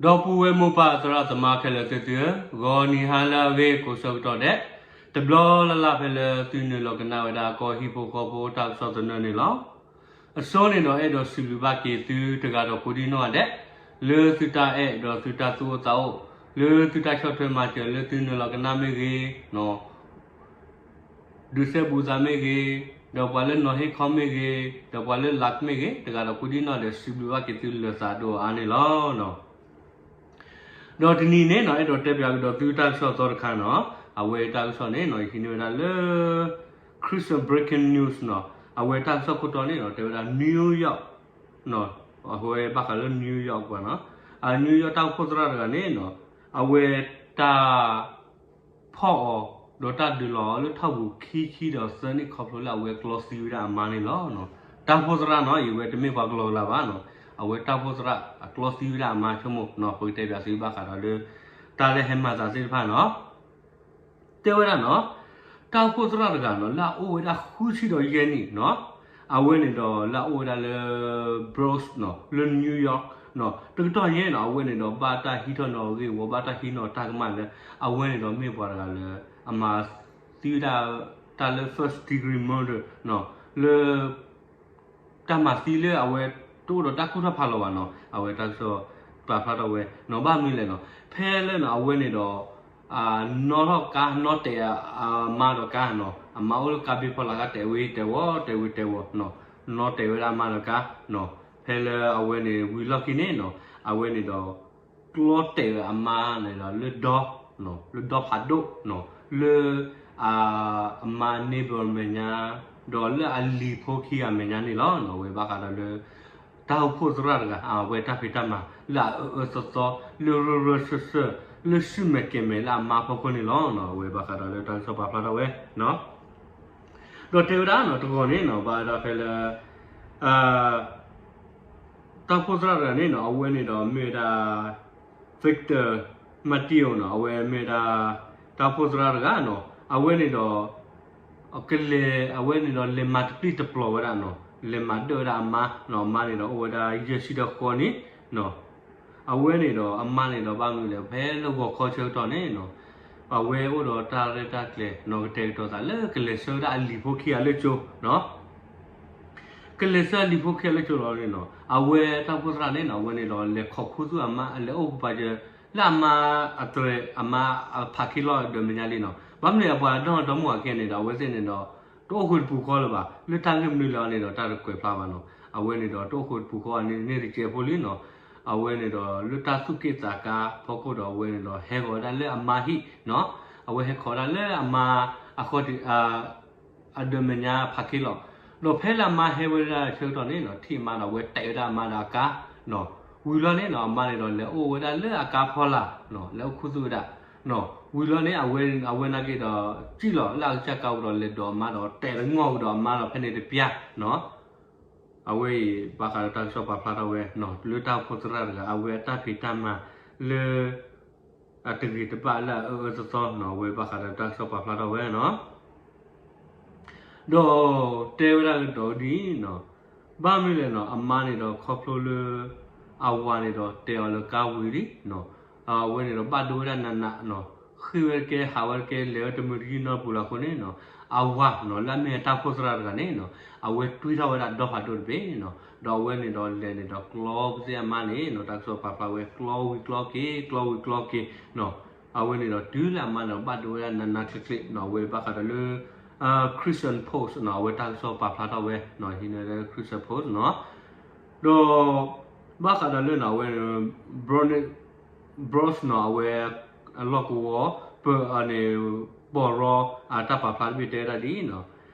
ဒီပုၢ်ဝဲၢ်မိၢ်ပၢ်သရၣ်သမါခဲလၢာ်သ့ၣ်သုဧၢ, ဂီၤနံၤဟါလၢအဂ့ၤကိးဆၢကတီၢ်ဒဲး, တဘျီလၢ်လၢ်ဖဲလၢသုနုာ်လီၤကနၣ်ဝဲဒၣ်ကီၢ်ဟံၣ်ဖိဃီဖိတၢ်ကစီၣ်သနၢၣ်န့ၣ်လီၤ. အဆိန့ၣ်ဒီးအဲၣ်ဒိးစံးဘျုးဘၣ်က့ၤသုတဂၤဒီးကိးဒံနီၢ်ဂၤဒဲး, လၢသုတၢ်အဲၣ်ဒီးသုတၢ်သူၣ်အိၣ်သးအိၣ်, လၢသုတၢ်ဆီၣ်ထွဲမၤစၢၤလၢသုနုာ်လီၤကနၣ်မ့ၢ်ဂ့ၤ, ဒုးစဲဘူးသးမ့ၢ်ဂ့ၤ, ဒီးပှၤလၢနီၤဟ့ၣ်ခီမ့ၢ်ဂ့ၤ, ဒီးပှၤလၢ like မ့ၢ်ဂ့ၤ, တဂၤဒီးကိးဒံနီၢ်ဒီးစံးဘျုးဘၣ်က့ၤသုလၢသးဒိၣ်အါန့ၣ်လီၤ. ဒီးတနံၤန့ၣ်နီၤ အဲၣ်ဒိးတဲပၠးကဒီးသုတၢ်ကစီၣ်သီတခါနီၤ, အဝဲတၢ်ကစီၣ်န့ၣ်နီၤ ယဟံးန့ၢ်ဝဲဒၣ်လၢ Christian Breaking News နီၤ, အဝဲတၢ်ကစီၣ်ခိၣ်တီန့ၣ်နီၤ တဲဝဲဒၣ် New York နီၤ, အဝဲဘၣ်ဃးလၢ New York ပှၤနီၤ, အ New York တၢ်အိၣ်ဖှိၣ်သရၣ်တဂၤန့ၣ်နီၤ, အဝဲတၢ် ဖီၣ်အီၤ ဒီးတၢ်ဒုးလီၤအီၤလၢထီၣ်ပူၤခံဆံဒီးသၢနံၣ်ခီဖျိလၢအဝဲကျီသံဝဲဒၣ်အမါန့ၣ်လီၤ. တၢ်အိၣ်ဖှိၣ်သရၣ်နီၤ အံၤဝဲတမ့ၢ်ပှၤကလီကလီဘၣ်နီၤ, အဝဲတၢ်အိၣ်ဖှိၣ်သရၣ်အကျီသံဝဲဒၣ်အမါဆိကမိၣ်နီၤ, ပကတဲပၠးသုဘၣ်ဃးဒီးလၢ တၢ်လၢဟဲမၤသးသ့ၣ်တဖၣ်နီၤ တဲဝဲဒၣ်နီၤ, တၢ်အိၣ်ဖှိၣ်သရၣ်တဂၤနီၤ လၢအအိၣ်ဝဲဒၣ်ဃုဆံဒီးယဲၢ်နံၣ်နီၤ, အဝဲန့ၣ်ဒီးလၢအအိၣ်ဝဲဒၣ်လၢ Bronx နီၤ လၢ New York နီၤ, တကတီၢ်ညါနီၤ အဝဲန့ၣ်ဒီးဘၣ်တၢ်ဟံးထီၣ်နီၤဂ့ၢ်ဝီ ဘၣ်တၢ်ဟံးနီၤတၢ်ကမၣ်လၢ အဝဲန့ၣ်ဒီးမ့ၢ်ပှၤတဂၤလၢ အမၤသံဝဲဒၣ် တၢ်လၢ first degree murder နီၤ, လၢ တၢ်မၤသံလၢအဝဲတအိၣ်ဒီးတၢ်ကူၣ်ထီၣ်ဖးလီၤဘၣ်နီၤ, အဝဲတၢ်ကစီၣ်ပာ်ဖျါထီၣ်ဝဲနီၤ, ဘၣ်မနုၤလဲၣ်နီၤ, ဖဲလၢနီၤ အဝဲန့ၣ်ဒီး နီၣ်ထီၣ်ကါ နီၣ်တဲာ်အမါဒီးကါနီၤ, အမါအိၣ်လၢကါဘ့ၣ်ဖီလာ်ကါ တဲာ်ဝဲတဲဝီ တဲာ်ဝဲတဲဝီနီၤ, နီၣ်တဲာ်ဝဲဒၣ်အမါဒီးကါနီၤ, ဖဲလၢအဝဲန့ၣ်ဝံၤလီၢ်ခံန့ၣ်နီၤ, အဝဲန့ၣ်ဒီး ကျီတဲာ်ဝဲအမါန့ၣ်ဒီးလၢဒီ လၢဒီဖးဒိၣ်နီၤ, လၢ အမါ neighbor မဲာ်ညါ, ဒီးလၢအလံၤဖိခံဂၤမဲာ်ညါန့ၣ်လီၤ. အဝဲဘၣ်ဃးဒီးလၢ တၢ်အိၣ်ဖှိၣ်သရၣ်တဂၤ အဝဲတၢ်ဖံးတၢ်မၤလၢအအၢအၢသီသီ လၢရၢရၢစၢၢ်စၢၢ် လၢဆူၣ်မဲာ်ကဲၤမဲာ်လၢအမါဖီခိၣ်န့ၣ်လီၤ. အဝဲဘၣ်ဃးဒီးလၢတၢ်ကစီၣ်ပာ်ဖျါထီၣ်ဝဲ ဒီးတဲဝဲဒၣ်နီၤ တဂီၤန့ၣ်နီၤ ဘၣ်ဝဲဒၣ်ဖဲလၢ တၢ်အိၣ်ဖှိၣ်သရၣ်တဂၤန့ၣ်နီၤ အဝဲန့ၣ်ဒီးမ့ၢ်ဝဲဒၣ် Victor Mateo နီၤ အဝဲမ့ၢ်ဝဲဒၣ် တၢ်အိၣ်ဖှိၣ်သရၣ်တဂၤနီၤ အဝဲန့ၣ်ဒီး ကလဲၤ အဝဲန့ၣ်ဒီးလဲၤမၤတပျံၤတပျီၤဝဲဒၣ်နီၤ လဲၤမၤဒၢၣ်ဝဲဒၣ်အမါနီၤ အမါန့ၣ်ဒီးအိၣ်ဝဲဒၣ်ယဲၢ်ဆံဒီးဃိးနံၣ်နီၤ အဝဲန့ၣ်ဒီးအမါန့ၣ်ဒီးဘၣ်မနုၤလဲၣ် ဖဲလၢဂီၤခီဆၢကတီၢ်န့ၣ်နီၤ အဝဲအိၣ်ဒီးတၢ်ရဲၣ်တၢ်ကျဲၤနီၤ ကတဲာ်ကတီၤသးလၢကလဲၤဆှၢဝဲဒၣ်အလံၤဖိခံဂၤလၢကၠိနီၤ ကလဲၤဆှၢအလံၤဖိခံဂၤလၢကၠိလီၤန့ၣ်နီၤ အဝဲတၢ်အိၣ်ဖှိၣ်သရၣ်န့ၣ်နီၤ အဝဲန့ၣ်ဒီးလဲၤခိးခူသူၣ်အမါ လဲၤအိၣ်ကပၤစၢၤ လၢအမါအတြဲၤ အမါအဖးခ့လီၢ်ဒီးမဲာ်ညါလံနီၤ ဘၣ်မနုၤအပှၤဒီမါဒီမုၣ်အခံန့ၣ်ဒီး အဝဲသ့ၣ်န့ၣ်ဒီး တအိၣ်ဃုာ်တပူၤဃီလၢၤဘၣ် လၢတၢ်ဂ့ၢ်မနုၤလဲၣ်အီၤန့ၣ်ဒီး တၢ်တကွဲးဖျါဘၣ်နီၤ အဝဲန့ၣ်ဒီးတအိၣ်ဃုာ်တပူၤဃီန့ၣ် န့ၢ်တစဲးဖိလံနီၤ အဝဲန့ၣ်ဒီးလၢတၢ်သူၣ်က့ၣ်သးကါဖီခိၣ်ဒီး အဝဲန့ၣ်ဒီးဟဲဃီၤဝဲဒၣ်လၢအမါဟံၣ်နီၤ အဝဲဟဲခိးဝဲဒၣ်လၢအမါ အဃီ အဒၢးမဲာ်ညါဖးခ့လီၤ ဒီးဖဲလၢအမါဟဲဝဲဒၣ်ဆၢကတီၢ်န့ၣ်နီၤ ထံၣ်အမါဒီးအဝဲတဲာ်ဝဲဒၣ်အမါဒီးအကါနီၤ ဝံၤလီၤန့ၣ်နီၤ အမါန့ၣ်ဒီးလဲၤအိၣ်ဝဲဒၣ်လၢအကါဖီလာ်နီၤ လဲၤအိၣ်ခူသူၣ်ဝဲဒၣ်နီၤ ဝံၤလီၤန့ၣ် အဝဲနာ်က့ဒီး စံၣ်လီၤလၢအကစၢ်ကါပူၤဒီးလဲၤဒိးအမါဒီးတဲာ်တနီၣ်ကဒီးအမါဒီးဖဲန့ၣ်တပျၢ်နီၤ အဝဲအံၤဘၣ်ဃးဒီးတၢ်ကစီၣ်ပာ်ဖျါထီၣ်ဝဲနီၤ လၢတၢ်အိၣ်ဖှိၣ်သရၣ်တဂၤ အဝဲအတၢ်ဖံးတၢ်မၤလၢ အတဂ့ၤတဘၣ်လၢအအၢအၢသီသီနီၤ အဝဲဘၣ်ဃးဒီးတၢ်ကစီၣ်ပာ်ဖျါထီၣ်ဝဲနီၤ ဒီးတဲဝဲဒၣ်ကဒီးဒ်နီၤ ဘၣ်မနုၤလဲၣ်နီၤ အမါန့ၣ်ဒီးခီဖျိလၢ အဝၤန့ၣ်ဒီးတဲအီၤလၢကါဝံၤလံနီၤ အဝဲန့ၣ်ဒီးဘၣ်ဒိဝဲဒၣ်နးနးနီၤ ဃ့ၢ်ဝဲတကဲ ဟးဝဲတကဲ လဲၤဝဲတမုာ်တယုၢ်နီတပူၤလၢအဃိန့ၣ်နီၤ အဝၤနီၤ လၢအမ့ၢ်အတၢ်အိၣ်ဖှိၣ်သရၣ်တဂၤန့ၣ်နီၤ အဝဲတွံၢ်ထီၣ်ဝဲဒၣ်ဒီဖးဒိၣ်တဘ့ၣ်နီၤ ဒီးအဝဲန့ၣ်ဒီးလဲၤန့ၣ်ဒီးကျီပသ့ၣ်အမါန့ၣ်နီၤ တၢ်ကစီၣ်ပာ်ဖျါဝဲကျီဝံၤကျီက့ၤ ကျီဝံၤကျီက့ၤနီၤ အဝဲန့ၣ်ဒီးတုၤလၢအမါန့ၣ်ဒီးဘၣ်ဒိဝဲဒၣ်နးနးကျ့ကျ့နီၤ အဝဲဘၣ်ဃးဒီးလၢ Christian Post နီၤ အဝဲတၢ်ကစီၣ်ပာ်ဖျါထီၣ်ဝဲနီၤ ဟံးန့ၢ်လၢ Christian Post နီၤ ဒီး ဘၣ်ဃးဒီးလၢနီၤ အဝဲ Bronx နီၤ အဝဲ အလီၢ်ကဝီၤ ပၢၤအန့ၣ် ပီၢ်ရီ အတၢ်ပာ်ဖျါတဘ့ၣ်တဲဝဲဒၣ်ဒ်နီၤ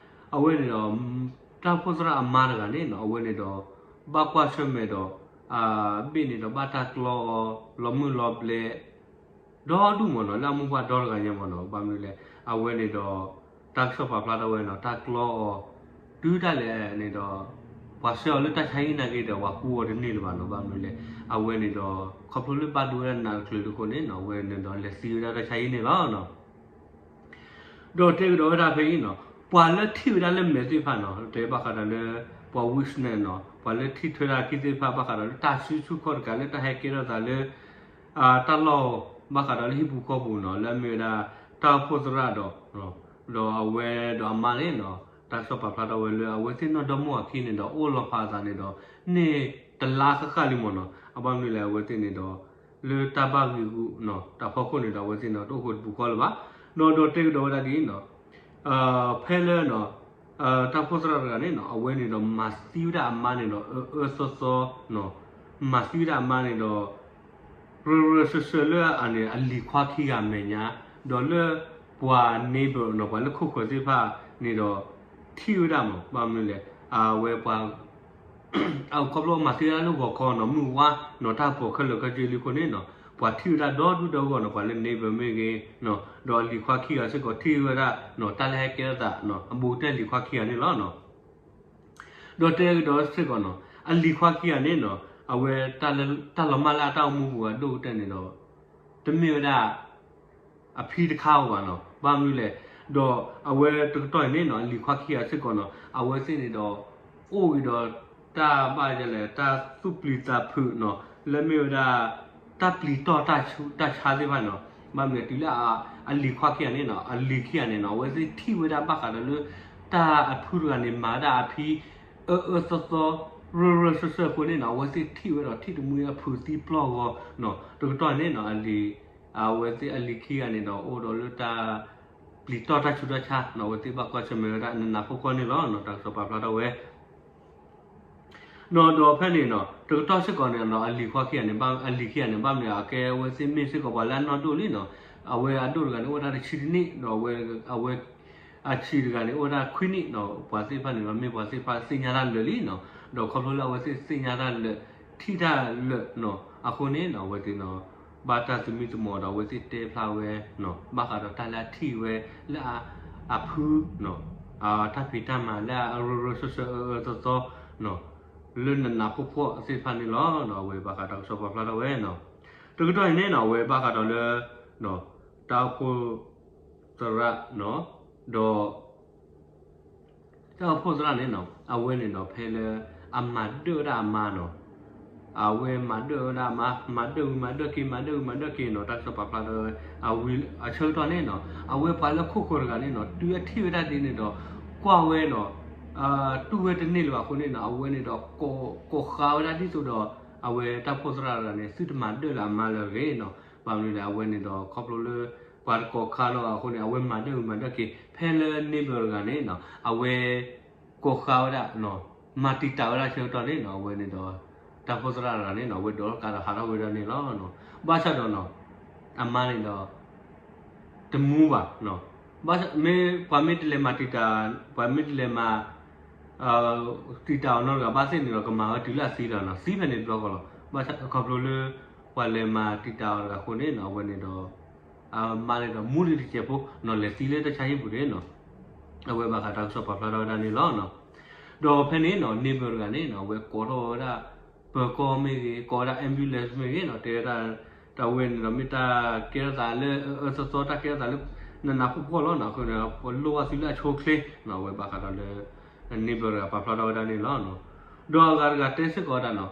အဝဲန့ၣ်ဒီး တၢ်အိၣ်ဖှိၣ်သရၣ်အမါတဂၤန့ၣ်နီၤ အဝဲန့ၣ်ဒီး ဘၣ်ကွၢ်ဆၢၣ်မဲာ်ဒီး အဘ့ၣ်န့ၣ်ဒီးဘၣ်တၢ်ကျီအီၤ လီၤမုၢ်လီၤဘျဲး ဒီဒူၣ်မ့ၢ်နီၤ လၢအမိၢ်ပှၢ်ဒီတဂၤညါမ့ၢ်နီၤ ဘၣ်မနုၤလဲၣ် အဝဲန့ၣ်ဒီး တၢ်ကစီၣ်ပာ်ဖျါထီၣ်ဝဲနီၤ တၢ်ကျီအီၤ တုၤဒၣ်လဲာ်န့ၣ်ဒီး ပှၤဆှၢအီၤလၢတၢ်ဆါဟံၣ်နာ်က့ဒီး ပှၤကူအီၤတန့ၢ်လၢၤဘၣ်နီၤ ဘၣ်မနုၤလဲၣ် အဝဲန့ၣ်ဒီး ခီဖျိလၢဘၣ်ဒိဝဲဒၣ်နးတချုးတဃိန့ၣ်နီၤ အဝဲန့ၣ်ဒီးလဲၤသံဝဲဒၣ်တၢ်ဆါဟံၣ်န့ၣ်လီၤနီၤ ဒီးတဲကဒီးဝဲဒၣ်ဖဲအံၤနီၤ ပှၤလၢထံၣ်ဝဲဒၣ်လၢမဲာ်သ့ၣ်တဖၣ်နီၤ တဲဘၣ်ဃးဒီးလၢ ပှၤ witness နီၤ ပှၤလၢထံၣ်ထွဲဒၣ်အခံသ့ၣ်တဖၣ် ဘၣ်ဃးဒီးလၢတၢ်စုဆူၣ်ခီၣ်တကးလၢတၢ်ဟဲကဲထီၣ်သးလၢ တၢ်လီၢ်ဘၣ်ဃးဒီးလၢဟံၣ်ပူၤဃီပူၤနီၤ လၢအမ့ၢ်ဝဲဒၣ် တၢ်အိၣ်ဖှိၣ်သရၣ်ဒီး ဒီးအဝဲဒီးအမါန့ၣ်နီၤ တၢ်ကစီၣ်ပာ်ဖျါထီၣ်ဝဲလၢအဝဲသ့ၣ်နီၢ်ဒီမါအခံန့ၣ်ဒီး အိၣ်လီၤဖးအသးန့ၣ်ဒီး န့ၢ်တလါဃၣ်ဃၣ်လံမ့ၢ်နီၤ. အဘၣ်မနုၤလဲၣ် အဝဲသ့ၣ်န့ၣ်ဒီး လၢတၢ်ဘၣ်ဂံာ်ဂူာ်နီၤ တၢ်ဖီခိၣ်န့ၣ်ဒီး အဝဲသ့ၣ်န့ၣ် တအိၣ်ဃိတပူၤဃီလၢၤဘၣ်. ဒီးဒီးတဲကဒီးဝဲဒၣ်ဒ်အံၤနီၤ ဖဲလၢ တၢ်အိၣ်ဖှိၣ်သရၣ်တဂၤန့ၣ်နီၤ အဝဲန့ၣ်ဒီးမၤသံဝဲဒၣ်အမါန့ၣ်ဒီး အၢအၢသီသီနီၤ မၤသံဝဲဒၣ်အမါန့ၣ်ဒီး ရၢရၢစၢၢ်စၢၢ်လၢအန့ၣ် အလံၤခွါခံဂၤအမဲာ်ညါ ဒီးလၢပှၤ neighbor နီၤ ပှၤလၢခိၣ်ဃၢၤသ့ၣ်တဖၣ်န့ၣ်ဒီး ထံၣ်ဝဲဒၣ်မး ဘၣ်မနုၤလဲၣ် အဝဲပှၤ အခီဖျိမၤသံဝဲဒၣ်လၢဂီၤခီနီၤ မုၢ်ဝါနီၤ တၢ်ပိာ်ခဲလၢာ်ခဲဆ့လံအဃိန့ၣ်နီၤ ပှၤထံၣ်ဝဲဒၣ်ဒီဒူၣ်ဒီဂီၢ်နီၤ ပှၤလၢ neighbor မ့ၢ်ဂ့ၤနီၤ ဒီးအလံၤခွါခံဂၤစ့ၢ်ကီးထံၣ်ဝဲဒၣ်နီၤ တၢ်လၢဟဲကဲထီၣ်သးနီၤ အဘူးကတၢၢ်လံၤခွါခံဂၤန့ၣ်လီၤနီၤ. ဒီးတဲကဒီးစ့ၢ်ကီးနီၤ အလံၤခွါခံဂၤန့ၣ်နီၤ အဝဲ တၢ်လီၤမၢ်လၢအတၢ်အိၣ်မူပူၤအဒိၣ်ကတၢၢ်န့ၣ်ဒီး တမ့ၢ်ဝဲဒၣ် အဖံတခါဧိၤဘၣ်နီၤ ဘၣ်မနုၤလဲၣ် ဒီးအဝဲတကတီၢ်အံၤန့ၣ်နီၤ အလံၤခွါခံဂၤစ့ၢ်ကီးနီၤ အဝဲသ့ၣ်န့ၣ်ဒီး အိၣ်က့ၤဒီးတၢ်ဘၣ်ယလဲၣ် တၢ်သူၣ်ပျံၤသးဖုးနီၤ လၢမ့ၢ်ဝဲဒၣ် တၢ်ပျံၤတီၢ်တၢ်ဆူးတၢ်ဆါသ့ၣ်တဖၣ်နီၤ ဘၣ်မနုၤလဲၣ် တုၤလၢအလံၤခွါခံဂၤန့ၣ်နီၤ အလံၤခံဂၤန့ၣ်နီၤ အဝဲသ့ၣ်ထံၣ်ဝဲဒၣ်ဘၣ်ဃးဒီးလၢ တၢ်အဖုတဂၤန့ၣ် မၤဝဲဒၣ်အဖံ အၢအၢသီသီ ရၢရၢစၢၢ်စၢၢ်အဃိန့ၣ်နီၤ အဝဲသ့ၣ်ထံၣ်ဝဲဒီးထံၣ်တမှံအဖုးသံပျီၢ်ဂီၤနီၤ တကတီၢ်န့ၣ်နီၤ အလံၤ အဝဲသ့ၣ်အလံၤခံဂၤန့ၣ်ဒီး အိၣ်ဒီးလၢတၢ်ပျံၤတီၢ်တၢ်ဆူးတၢ်ဆါနီၤ အဝဲသ့ၣ်ဘၣ်ကွၢ်ဆၢၣ်မဲာ်ဝဲဒၣ်နးနးဖှီၣ်ဖှီၣ်န့ၣ်လီၤနီၤ တၢ်ကစီၣ်ပာ်ဖျါထီၣ်ဝဲ နီၤ ဒီးဖဲန့ၣ်နီၤ တကတီၢ်စ့ၢ်ကီးန့ၣ်နီၤ အလံၤခွါခံဂၤန့ၣ် အလံၤခံဂၤန့ၣ် ဘၣ်မနုၤလဲၣ် အကဲအဝဲသ့ၣ်မ့ၢ်စ့ၢ်ကီးပှၤလၢအနီၢ်ဒိၣ်လံနီၤ အဝဲအဒိၣ်တဂၤန့ၣ် အိၣ်ဝဲဒၣ်တဆံတနံၣ် ဒီးအဝဲ အဝဲ အဆံးတဂၤန့ၣ် အိၣ်ဝဲဒၣ်ခွံနံၣ်နီၤ ပှၤသ့ၣ်တဖၣ်န့ၣ်ဒီး မ့ၢ်ပှၤသ့ၣ်တဖၣ်သ့ၣ်ညါတၢ်လၢာ်လံနီၤ ဒီးခီဖျိလၢအဝဲသ့ၣ်သ့ၣ်ညါတၢ်လၢာ် ထံၣ်တၢ်လၢာ်နီၤ အဃိန့ၣ်နီၤ အဝဲသ့ၣ်နီၤ ဘၣ်တၢ်သမံသမိးဒီး အဝဲသ့ၣ်တဲဖျါဝဲနီၤ ဘၣ်ဃးဒီးတၢ်လၢအထံၣ်ဝဲလၢအ အဖုနီၤ အတၢ်ဖံးတၢ်မၤလၢအရၢရၢစၢၢ်စၢၢ်အၢအၢသီသီ လၢနးနးဖှီၣ်ဖှီၣ်သ့ၣ်တဖၣ်န့ၣ်လီၤ. အဝဲဘၣ်ဃးတၢ်ကစီၣ်ပာ်ဖျါထီၣ်ဝဲနီၤ တကတီၢ်အံၤန့ၣ်နီၤ အဝဲဘၣ်ဃးဒီးလၢ တၢ်အိၣ်ဖှိၣ်သရၣ်နီၤ ဒီး တၢ်အိၣ်ဖှိၣ်သရၣ်န့ၣ်နီၤ အဝဲန့ၣ်ဒီးဖဲလၢ အမၤဒၢၣ်ဝဲဒၣ်အမါနီၤ အဝဲမၤဒၢၣ်ဝဲဒၣ်အမါ မၤဒၢၣ်ဝံၤမၤဒၢၣ်က့ၤ မၤဒၢၣ်ဝံၤမၤဒၢၣ်က့ၤနီၤ တၢ်ကစီၣ်ပာ်ဖျါထီၣ်ဝဲ အဝဲအဆၢကတီၢ်န့ၣ်နီၤ အဝဲပှၤလၢခိၣ်ဃၢၤတဂၤန့ၣ်နီၤ တုၤအထံၣ်ဝဲဒၣ်ဒ်န့ၣ်ဒီး ကွၢ်ဝဲနီၤ တူၢ်ဝဲတန့ၢ်လၢၤဘၣ်အဃိန့ၣ်နီၤ အဝဲန့ၣ်ဒီး ကိးဃါဝဲဒၣ်ဒ်သိးဒီး အဝဲတၢ်အိၣ်ဖှိၣ်သရၣ်တဂၤန့ၣ် သုတမၤဒၢၣ်လၢအမါလၢၤတဂ့ၤနီၤ ဘၣ်မနုၤလဲၣ် အဝဲန့ၣ်ဒီးခီဖျိလၢ ပှၤတကိးဃါလၢၤဘၣ်အဃိန့ၣ် အဝဲမၤဒၢၣ်ဝံၤမၤဒၢၣ်က့ၤ ဖဲလၢ neighbor တဂၤန့ၣ်နီၤ အဝဲ ကိးဃါဝဲဒၣ် မၤတံာ်တာ်ဝဲဒၣ်ဆၢကတီၢ်န့ၣ်နီၤ အဝဲန့ၣ်ဒီး တၢ်အိၣ်ဖှိၣ်သရၣ်တဂၤန့ၣ်နီၤ အဝဲဒိးထီၣ်ကါဒီးဟးထီၣ်ဝဲဒၣ်န့ၣ်လီၤ. ဘၣ်ဆၣ်ဒီးနီၤ အမါန့ၣ်ဒီး တမူဘၣ် ဘၣ်ဆၣ်မ့ၢ်ပှၤမ့ၢ်တလဲၤမၤတံာ်တာ် ပှၤမ့ၢ်တလဲၤမၤ တံာ်တာ်အီၤနီတဂၤဘၣ်သ့ၣ်န့ၣ်ဒီး ကမၤဝဲတုၤလၢအသံလီၤနီၤ သံဖဲန့ၣ်တဘျီဃီလီၤ. ဘၣ်ဆၣ်ခီဖျိလၢ ပှၤလဲၤမၤတံာ်တာ်အီၤတဂၤအဃိန့ၣ်နီၤ အဝဲန့ၣ်ဒီး အမါန့ၣ်ဒီးမူဒံးတစဲးဖိနီၤ လဲၤသံလၢတၢ်ဆါဟံၣ်ပူၤန့ၣ်နီၤ အဝဲဘၣ်ဃးတၢ်ကစီၣ်ပာ်ဖျါထီၣ်ဝဲဒၣ်န့ၣ်လီၤ. ဒီးဖဲန့ၣ်နီၤ neighbor တဂၤန့ၣ်နီၤ အဝဲကိးထီၣ်ဝဲဒၣ် ပၢၤကီၢ်မ့ၢ်ဂ့ၤ ကိးဝဲဒၣ် ambulance မ့ၢ်ဂ့ၤနီၤ တဲဝဲဒၣ် တၢ်ဝဲန့ၣ်ဒီးမ့ၢ်တၢ်ကဲထီၣ်သးလၢအၢအၢသီသီ တၢ်ကဲထီၣ်သးလၢ နးနးဖှီၣ်ဖှီၣ်လီၤနီၤ အဃိန့ၣ် ပလိၣ်ဘၣ်သုလၢအဆိအချ့နီၤ အဝဲဘၣ်ဃးဒီးလၢ neighbor တဂၤပာ်ဖျါထီၣ်ဝဲဒၣ်န့ၣ်လီၤ. ဒီးအဂၤတဂၤတဲစ့ၢ်ကီးဝဲဒၣ်နီၤ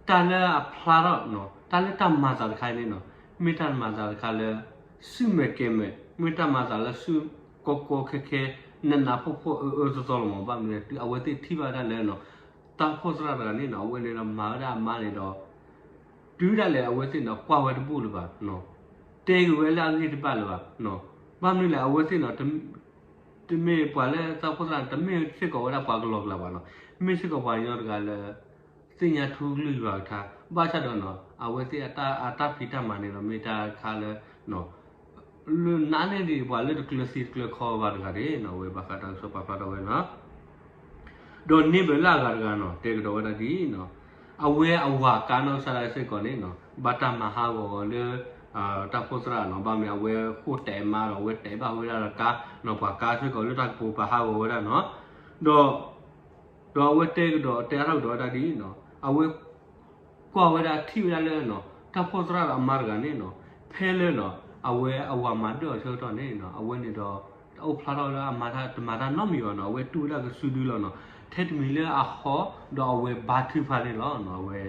တၢ်လၢအဖျါထီၣ်နီၤ တၢ်လၢတၢ်မၤသးတခါအံၤန့ၣ်နီၤ မ့ၢ်တၢ်မၤသးတခါလၢ စုမဲာ်ကဲၤမဲာ် မ့ၢ်တၢ်မၤသးလၢစုကီကီခဲခဲ နးနးဖှီၣ်ဖှီၣ်အၢအၢသီသီလီၤမး ဘၣ်မနုၤလဲၣ် တုၤအဝဲသ့ၣ်ထံၣ်ဘၣ်ဒၣ်လၢနီၤ တၢ်အိၣ်ဖှိၣ်သရၣ်တဂၤန့ၣ်နီၤ အဝဲန့ၣ်ဒီးမၤဝဲဒၣ်အမါန့ၣ်ဒီး တုၤဒၣ်လဲာ်အဝဲသ့ၣ်န့ၣ် ကွၢ်ဝဲတဘူၣ်လၢၤဘၣ်နီၤ တဲက့ၤဝဲလၢအဂ့ၢ်တဘၣ်လၢၤဘၣ်နီၤ ဘၣ်မနုၤလဲၣ် အဝဲသ့ၣ်န့ၣ် တမ့ၢ်ပှၤလၢတၢ်အိၣ်ဖှိၣ်သရၣ်န့ၣ် တမ့ၢ်စ့ၢ်ကီးဝဲဒၣ်ပှၤကလီၤကျါဘၣ်နီၤ မ့ၢ်စ့ၢ်ကီးပှၤကညီတဂၤလၢ သ့ၣ်ညါထူကလုၢ်ယွၤကထါ ဘၣ်ဆၣ်ဒီးနီၤ အဝဲသ့ၣ်အတၢ်ဖံးတၢ်မၤန့ၣ်ဒီး မ့ၢ်တၢ်တခါလၢ လၢနာ်န့ၢ်ဒံးပှၤလၢတကျၢၤသံတကျၢၤခီဘၣ်တဂၤန့ၣ်နီၤ အဝဲဘၣ်ဃးတၢ်ကစီၣ်ပာ်ဖျါထီၣ်ဝဲနီၤ ဒီး neighbor လၢအဂၤတဂၤနီၤ တဲကဒီးဝဲဒၣ်ဒ်အံၤနီၤ အဝဲအဝၤကါနီၢ်ကစၢ်ဒၣ်စ့ၢ်ကီးန့ၣ်နီၤ ဘၣ်တၢ်မၤဟးဂီၤအီၤလၢ တၢ်အိၣ်ဖှိၣ်သရၣ်နီၤ ဘၣ်မနုၤအဝဲဃိၣ်တဲာ်မါဒီး အဝဲတဲာ်ဘၣ်ဝဲဒၣ်ဒီးကါနီၤ ပှၤကါစ့ၢ်ကီးလၢတၢ်ကပိာ်ပာ်ဟးဂီၤဝဲဒၣ်နီၤ ဒီး ဒီးအဝဲတဲကဒီးတဲအါထီၣ်ကဒီးဝဲဒၣ်ဒ်အံၤနီၤ အဝဲ ကွၢ်ဝဲဒၣ်ထံၣ်ဝဲဒၣ်လၢနီၤ တၢ်အိၣ်ဖှိၣ်သရၣ်ဒီးအမါတဂၤန့ၣ်နီၤ ဖဲလၢနီၤ အဝဲအဝၤမၤဒၢၣ်အီၤဆၢကတီၢ်န့ၣ်နီၤ အဝဲန့ၣ်ဒီး တၢ်အိၣ်ဖျါထီၣ်လၢအမါတမၤတၢ်နီတမံၤဘၣ်နီၤ အဝဲတူၢ်ဝဲဒၣ်ကစုဒုလီၤနီၤ ထဲတမံၤလၢအဟီၣ် ဒီးအဝဲဘါထုကဖၣ်န့ၣ်လီၤနီၤ အဝဲ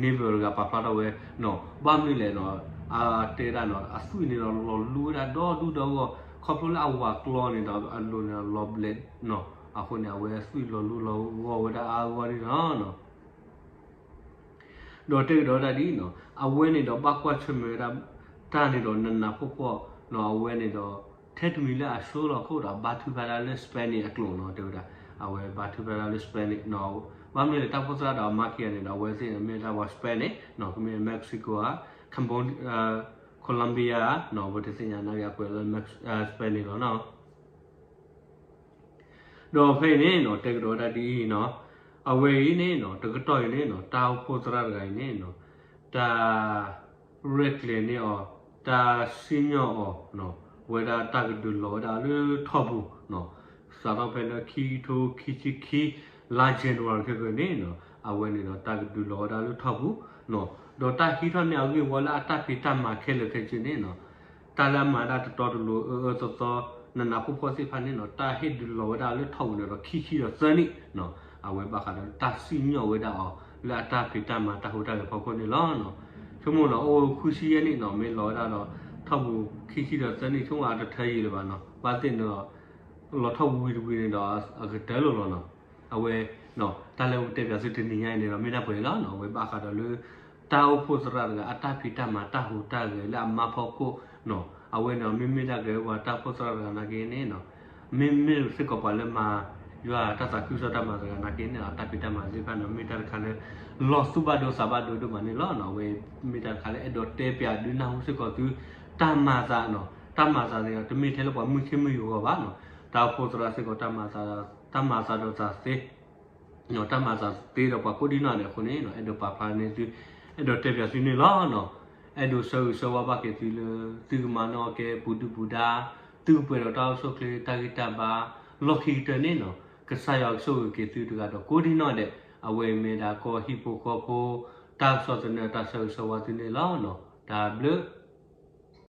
န့ၣ်ဘၣ်တဂၤပာ်ဖျါထီၣ်ဝဲနီၤ ဘၣ်မနုၤလဲၣ်နီၤ အတဲဒၣ်နီၤ အသွံၣ်န့ၣ်ဒီးလီၤလူဝဲဒၣ်ဒီဒူဒီဂီၢ် ခီဖျိလၢအဝၤကျီန့ၣ်ဒီးအလိၤန့ၣ်လီၤဘျဲးနီၤ အဃိန့ၣ် အဝဲသွံၣ်လီၤလူလီၤဂီၢ်ဝဲဒၣ်အါအါဂီၢ်ဂီၢ်န့ၣ်လီၤ. ဒီးတဲကဒီးဝဲဒၣ်ဒ်အံၤနီၤ အဝဲန့ၣ်ဒီးဘၣ်ကွၢ်ဆၢၣ်မဲာ်ဝဲဒၣ် တၢ်န့ၣ်ဒီးနးနးဖှီၣ်ဖှီၣ်နီၤ အဝဲန့ၣ်ဒီး ထဲတမံၤလၢအဆိလီၤခိၣ်ဒီး ဘါထုကဖၣ်ဒၣ်လၢ Spanish အကျိာ်နီၤ တဲဝဲဒၣ် အဝဲဘါထုကဖၣ်ဒၣ်လၢ Spanish နီၤ ဘၣ်မနုၤလဲၣ် တၢ်အိၣ်ဖှိၣ်သရၣ်ဒီးအမါခံဂၤန့ၣ်ဒီး အဝဲသ့ၣ်န့ၣ်မ့ၢ်ဒၣ်ပှၤ Spanish နီၤ ကမ့ၢ် Mexico ဧါ Cambodia ဧါနီၤ အဝဲတသ့ၣ်ညါနာ်က့ အကွဲးလၢ Spanish လီၤနီၤ ဒီးဖဲအံၤန့ၣ်နီၤ တဲကဒီးဝဲဒၣ်ဒ်အံၤနီၤ အဝဲအံၤန့ၣ်နီၤ တကတီၢ်အံၤန့ၣ်နီၤ တၢ်အိၣ်ဖှိၣ်သရၣ်တဂၤအံၤန့ၣ်နီၤ တၢ်ရဲၣ်ကျဲၤန့ၢ်အီၤ တၢ်စံၣ်ညီၣ်အီၤနီၤ ဝဲဒၣ်တၢ်ကဒုးလီၤဝဲဒၣ်လၢထီၣ်ပူၤနီၤ စးထီၣ်ဖဲလၢခံကထိခံဆံခံ လါ January ခဲကနံၣ်အံၤန့ၣ်နီၤ အဝဲန့ၣ်ဒီးတၢ်ကဒုးလီၤဝဲဒၣ်လၢထီၣ်ပူၤနီၤ ဒီးတၢ်ဟံးထီၣ်န့ၢ်အဂ့ၢ်ဝီလၢအတၢ်ဖံးတၢ်မၤခဲလၢာ်ခဲဆ့န့ၣ်နီၤ တၢ်လၢအမၤဒၣ်တတီတလိၤအၢအၢသီသီ နးနးဖှီၣ်ဖှီၣ်သ့ၣ်တဖၣ်န့ၣ်နီၤ တၢ်ဟ့ၣ်ဒုးလီၤဝဲဒၣ်လၢထီၣ်ပူၤန့ၣ်ဒီးခံဆံဒီးသၢနံၣ်နီၤ အဝဲဘၣ်ဃးဒီးတၢ်စံၣ်ညီၣ်ဝဲဒၣ်အီၤ လၢအတၢ်ဖံးတၢ်မၤတၢ်ဟူးတၢ်ဂဲၤဖီခိၣ်န့ၣ်လီၤ. ဆိကမိၣ်နီၤ အိၣ်ဃုဆံယဲၢ်နံၣ်နီၤ မ့ၢ်လီၤဝဲဒၣ်ဒီး ထီၣ်ပူၤခံဆံဒီးသၢနံၣ် ဆိကမိၣ်အတထၢယံာ်လၢၤဘၣ်နီၤ ဘၣ်သ့ၣ်န့ၣ်ဒီး လီၤထီၣ်ပူၤဝံၤတဝံၤန့ၣ်ဒီး အကတၢၢ်လီၤလီၤနီၤ အဝဲ တၢ်လၢပတဲပၠးသုတနံၤညါအံၤန့ၣ်ဒီး မ့ၢ်ဒၣ်ပှဲၤလီၤနီၤ အဝဲဘၣ်ဃးဒီးလၢ တၢ်အိၣ်ဖှိၣ်သရၣ်တဂၤ အတၢ်ဖံးတၢ်မၤတၢ်ဟူးတၢ်ဂဲၤလၢအမါဖီခိၣ်နီၤ အဝဲန့ၣ် မ့မ့ၢ်ဒၣ်ကဲပှၤတၢ်အိၣ်ဖှိၣ်သရၣ်တဂၤနာ်က့န့ၣ်နီၤ မ့မ့ၢ်စ့ၢ်ကီးပှၤလၢမၤ ယွၤတၢ်သးခုကစီၣ်တၢ်မၤတဂၤနာ်က့န့ၣ် အတၢ်ဖံးတၢ်မၤသ့ၣ်တဖၣ်န့ၣ် မ့ၢ်တၢ်တခါလၢ လီၤသူၣ်ဘၣ်ဒိသးဘၣ်ဒိဒိၣ်မးန့ၣ်လီၤနီၤ အဝဲမ့ၢ်တၢ်တခါလၢအဲၣ်ဒိးတဲပၠးဒုးနၢ်ဟူစ့ၢ်ကီးသု တၢ်မၤသးနီၤ တၢ်မၤသးန့ၣ် တမ့ၢ်ထဲလၢပှၤမုၢ်ဆ့မုၢ်ဂီၤဘၣ်နီၤ တၢ်အိၣ်ဖှိၣ်သရၣ်စ့ၢ်ကီး တၢ်မၤသးဒီးသးသ့ တၢ်မၤသးသ့ဒီးပှၤကိးဒံနီၢ်ဒဲးအဃိန့ၣ်နီၤ အဲၣ်ဒိးပာ်ဖျါန့ၢ်သု အဲၣ်ဒိးတဲပၠးသုန့ၣ်လီၤနီၤ အဲၣ်ဒိးဆၢဂ့ၤဆၢဝါဘၣ်က့ၤသုလၢ သုကမၤနၢၤအီၤကဲပူၤဒုၣ်ပူၤဒါ သုကပှဲၤဒီးတၢ်အိၣ်ဆူၣ်အိၣ်ချ့တၢ်ဂံၢ်တၢ်ဘါ လီၢ်ခံကတၢၢ်န့ၣ်နီၤ ကစၢ်ယွၤကဆိၣ်ဂ့ၤက့ၤသုတဂၤဒီးကိးဒံနီၢ်ဒဲး အဝဲမ့ၢ်ဒၣ်ကီၢ်ဟံၣ်ဖိဃီဖိ တၢ်ကစီၣ်သနၢၣ်တၢ်ဆၢဂ့ၤဆၢဝါသုန့ၣ်လီၤနီၤ တၢ်ဘျုး